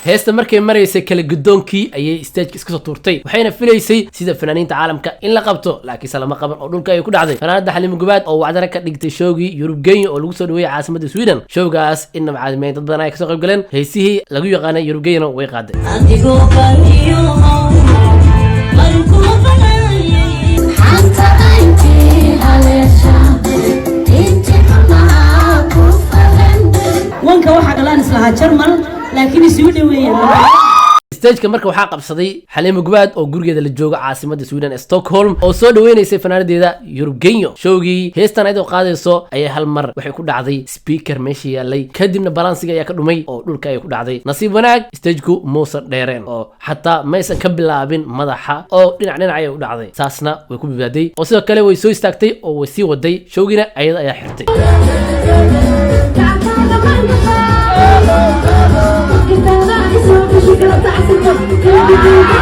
Heesta markay maraysay kala gudoonkii ayay stageka iska soo tuurtay, waxayna filaysay sida fanaaniinta caalamka in la qabto, laakiinse lama qaban oo dhulka ay ku dhacday. Fanaanada Xaliimo Gubaad oo wacdara ka dhigtay showgii Yurub Genyo oo lagu soo dhaweeyey caasimadda Sweden. Showgaas innaba caadimeyn, dad badan ay kasoo qayb galeen. Heesihii lagu yaqaanay Yurub Genyona way qaaday. Adigoo baniyo qankuma banayay. Xanta intii haleesha, intii xumaa ku falan. Wanka waxaa galaan islahaa Jarmal, laakiin isuu dhoweeyeen. Stageka marka waxaa qabsaday Xaliimo Gubaad oo gurigeeda la joogo caasimadda Sweden ee Stockholm, oo soo dhaweynaysay fanaanadeeda Yurub Genyo. Showgii heestan ayadoo qaadayso ayay hal mar waxay ku dhacday speaker meesha yaalay, kadibna balansiga ayaa ka dhumay oo dhulka ayay ku dhacday. Nasiib wanaag, stageku muusan dheereen oo xataa maysan ka bilaabin madaxa, oo dhinac dhinac ayay u dhacday. Saasna way ku badbaaday, oo sidoo kale way soo istaagtay oo way sii waday showgiina, ayada ayaa xirtay. Gacantaaga marnaba kitaaba ay soo gashi kala tacsiga kala gudunka.